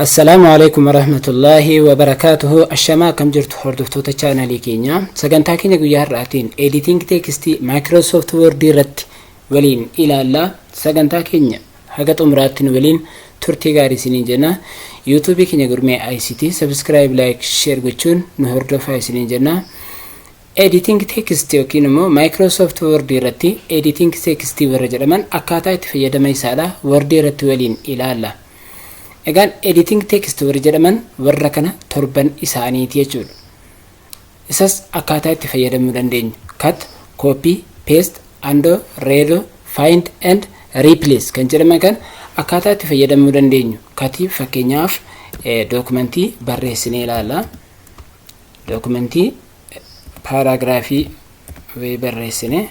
Assalaamu alaikum warahmatullaahi wabarakaatuhu. Ashamaa, akkam jirtu hordoftoota chaanalii keenya? Sagantaa keenya guyyaa har'aatiin editing text Microsoft Word irratti waliin ilaallaa. Sagantaa keenya haga xumuraatti nu waliin turtii gaarii isiniin jenna. YouTubeii keenya Gurmee ICT subscribe, like, share gochuun nu hordofaa isiniin jenna. Editing text yookiin immoo Microsoft Word irratti editing text warra jedhaman akkaataa itti fayyadama isaadha Word irratti waliin ilaalla. Egaan editing text warri jedhaman warra kana torban isaaniiti jechuudha. Isas akkaataa itti fayyadamuu dandeenyu. Cut, copy, paste, undo, redo, find and replace kan jedhaman kan akkaataa itti fayyadamuu dandeenyu. Cutii fakkeenyaaf dookumentii barreessinee ilaalla. Dookumentii paaraagiraafii wayii barreessinee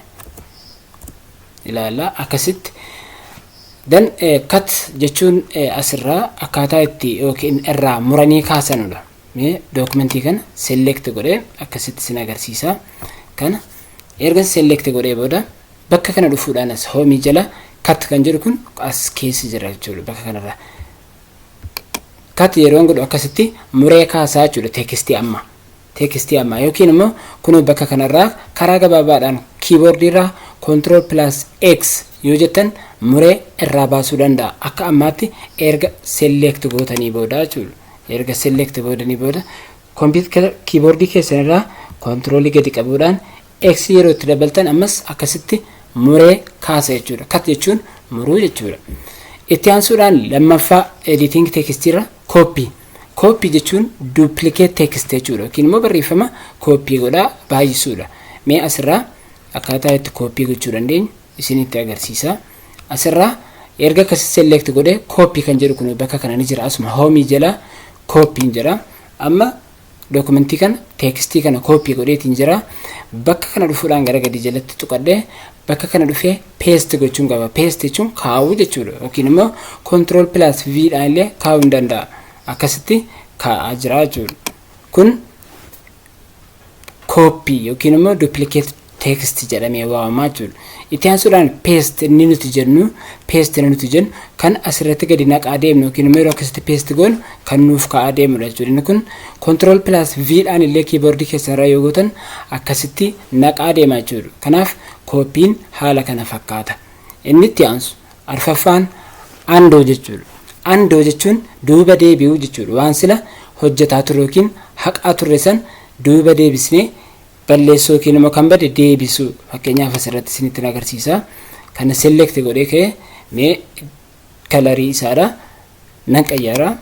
ilaalla akkasitti. Dan cut jechuun asirraa akkaataa itti yookiin irraa muranii kaasanudha. Mee dookumentii kana select godhee akkasitti sin agarsiisa. Kana erga select godhee booda bakka kana dhufuudhaan as homeii jala cut kan jedhu kun as keessa jira jechuudha bakka kanarra. Cut yeroo godhu akkasitti muree kaasaa jechuudha textii amma. Textii ammaa yookiin immoo kunoo bakka kanarraa karaa gabaabaadhaan keyboardii irraa control plus X yoo jettan muree irraa baasuu danda'a. Akka ammaatti erga select gootanii booda jechuudha. Erga select gootanii booda kompiitara keyboardii keessan irraa controlii gadi qabuudhaan X yeroo itti dabaltan ammas akkasitti muree kaasa jechuudha. Cut jechuun muruu jechuudha. Itti aansuudhaan lammaffaa editing textiirra copy. Copy jechuun duplicate text jechuudha yookiin immoo barreeffama copy godhaa baay'isuudha. Mee asirraa akkaataa itti copy gochuu dandeenyu isinitti agarsiisa. Asirraa erga akkasi select godhee copy kan jedhu kun bakka kana ni jira. Asuma homeii jala copyn jira. Amma dookumentii kana, textii kana copy godheetiin jira. Bakka kana dhufuudhaan gara gadi jalatti tuqadhee bakka kana dhufee paste gochuun qaba. Paste jechuun kaa'uu jechuudha yookiin immoo control plus V dhaan illee kaa'uu hin danda'a. Akkasitti kaa'aa jira jechuudha. Kun copy yookiin immoo duplicate text jedhamee waamamaa jechuudha. Itti aansuudhaan paste inni nuti jennu kan asirratti gadi naqaa deemnu yookiin immoo yeroo akkasitti paste goonu kan nuuf kaa'aa deemudha jechuudha. Inni kun control plus V dhaan illee keyboardii keessanirraa yoo gootan akkasitti naqaa deema jechuudha. Kanaaf copyn haala kana fakkaata. Inni itti aansu arfaffaan undo jechuudha. Undo jechuun duuba deebi'uu jechuudha. Waan sila hojjetaa turre yookiin haqaa turre san duuba deebisnee balleessuu yookiin immoo kan bade deebisuu. Fakkeenyaaf asirratti isinitti agarsiisa. Kana select godhee ka'ee mee colorii isaadha nan qayyara.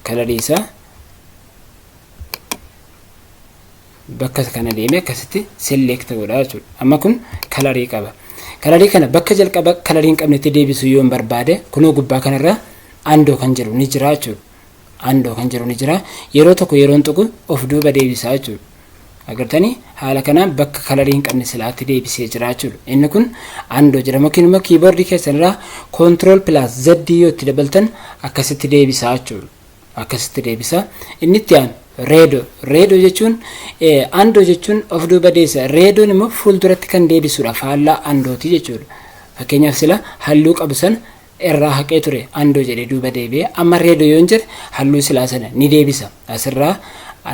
Colorii isaa bakka kana deemee akkasitti select godhaa jechuudha. Amma kun colorii qaba. Colorii kana bakka jalqaba colorii hin qabnetti deebisuu yoo hin barbaade, kunoo gubbaa kanarra undo kan jedhu ni jira jechuudha. Undo kan jedhu ni jira. Yeroo tokko yeroon tuqu of duuba deebisaa jechuudha. Agartanii, haala kanaan bakka colorii hin qabne silaatti deebisee jira jechuudha. Inni kun undo jedhama yookiin immoo keyboardii keessan irraa control plus Z yoo itti dabaltan akkasitti deebisaa jechuudha. Akkasitti deebisa. Inni itti aanu redo. Redo jechuun, undo jechuun of duuba deebisa. Redoon immoo fuulduratti kan deebisuudha. Faallaa undooti jechuudha. Fakkeenyaaf sila halluu qabu sana irraa haqee ture, undo jedhee duuba deebi'ee. Amma redo yoon jedhe halluu silaa sana ni deebisa. Asirraa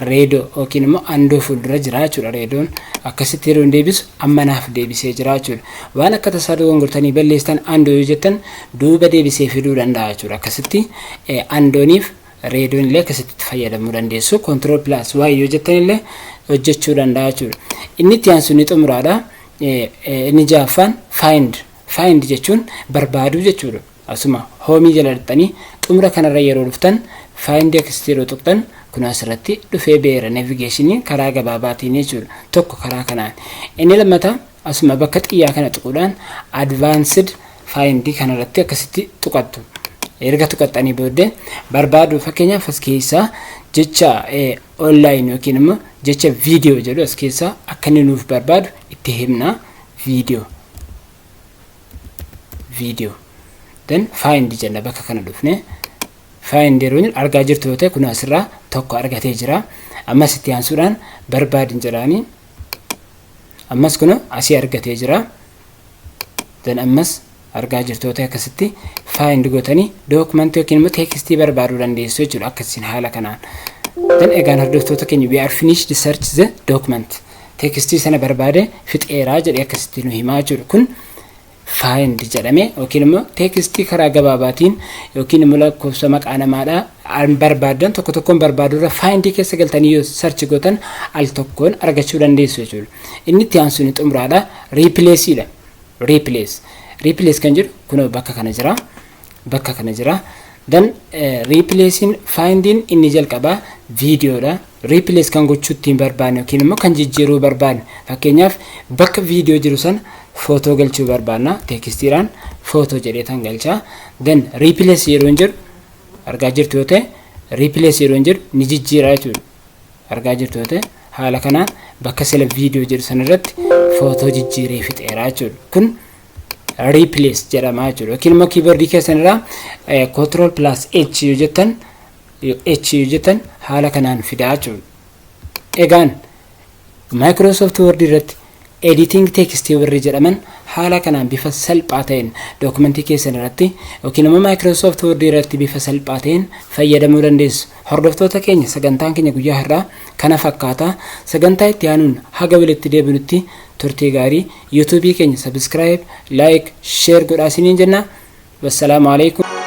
redo yookiin immoo undo fuuldura jira jechuudha. Redoon akkasitti yeroo deebisu amma naaf deebisee jira jechuudha. Waan akka tasaa dogongortanii balleessitan undo yoo jettan duuba deebisee fiduu danda'a jechuudha. Akkasitti undooniif redoon illee akkasitti fayyadamuu dandeessu. Control plus Y yoo jettan illee hojjechuu danda'a jechuudha. Inni itti aansu ni xumuraadha. Inni ja'affaan find. Find jechuun barbaaduu jechuudha. Asuma homeii jala dhaqxanii xumura kanarra yeroo dhuftan find akkasitti yeroo tuqxan kun asirratti dhufee beera navigationii karaa gabaabaatiin jechuudha. Tokko karaa kanaan. Inni lammataa asuma bakka xiyyaa kana tuquudhaan advanced find kanarratti akkasitti tuqattu. Erga tuqaxxanii booddee barbaadu. Fakkeenyaaf as keessaa jecha online yookiin immoo jecha viidiyoo jedhu as keessaa akka inni nuuf barbaadu itti himna. Viidiyoo, viidiyoo, then find jenna. Bakka kana dhufne find yeroo inni argaa jirtu yoo ta'e, kun asirraa tokko argatee jira. Ammas itti aansuudhaan barbaadin jedhaanii, ammas kun asii argatee jira. Then ammas Argaa jirtoota, akkasitti find gootanii dookumentii yookiin immoo teekstii barbaaduu dandeessu jechuudha akkasiin haala kanaan. Then egaan hordoftoota keenya, we are finished search the document. Teekstii sana barbaade fixeeraa jedhee akkasitti nu himaa jechuudha. Kun find jedhame yookiin immoo teekstii karaa gabaabaatiin yookiin immoo lakkoofsa maqaa namaadhaa barbaadan tokko tokkoon barbaadurra find keessa galtanii yoo search gootan al tokkoon argachuu dandeessu jechuudha. Inni itti aansuun xumuraadha. Replaceidha. Replace. Replace kan jedhu kunoo bakka kana jira. Bakka kana jira. Then replacein findiin inni jalqabaa viidiyoodha. Replace kan gochuu ittiin barbaanne yookiin immoo kan jijjiiruu barbaanne, fakkeenyaaf bakka viidiyoo jiru sana footoo galchuu barbaanna, teekstiidhaan footoo jedhee tan galchaa. Then replace yeroo hin jedhu, argaa jirtu yoo ta'e, replace yeroo hin jedhu ni jijjiiraa jechuudha. Argaa jirtu yoo ta'e, haala kanaan bakka sila viidiyoo jedhu sana irratti footoo jijjiiree fixeeraa jechuudha. Kun replace jedhama jechuudha. Yookiin immoo kiiboordii keessan irraa control plus H yoo jettan, H yoo jettan haala kanaan fidaa jechuudha. Egaan Microsoft Word irratti editing teekstii warri jedhaman haala kanaan bifa salphaa ta'een dookumentii keessan irratti yookiin immoo Microsoft Word irratti bifa salphaa ta'een fayyadamuu dandeessu. Hordoftoota keenya, sagantaan keenya guyyaa har'aa kana fakkaata. Sagantaa itti aanuun haga walitti deebinutti turtii gaarii. Yuutuubii keenya subscribe, like, share godhaa isiniin jenna. Wassalaamu alaikum.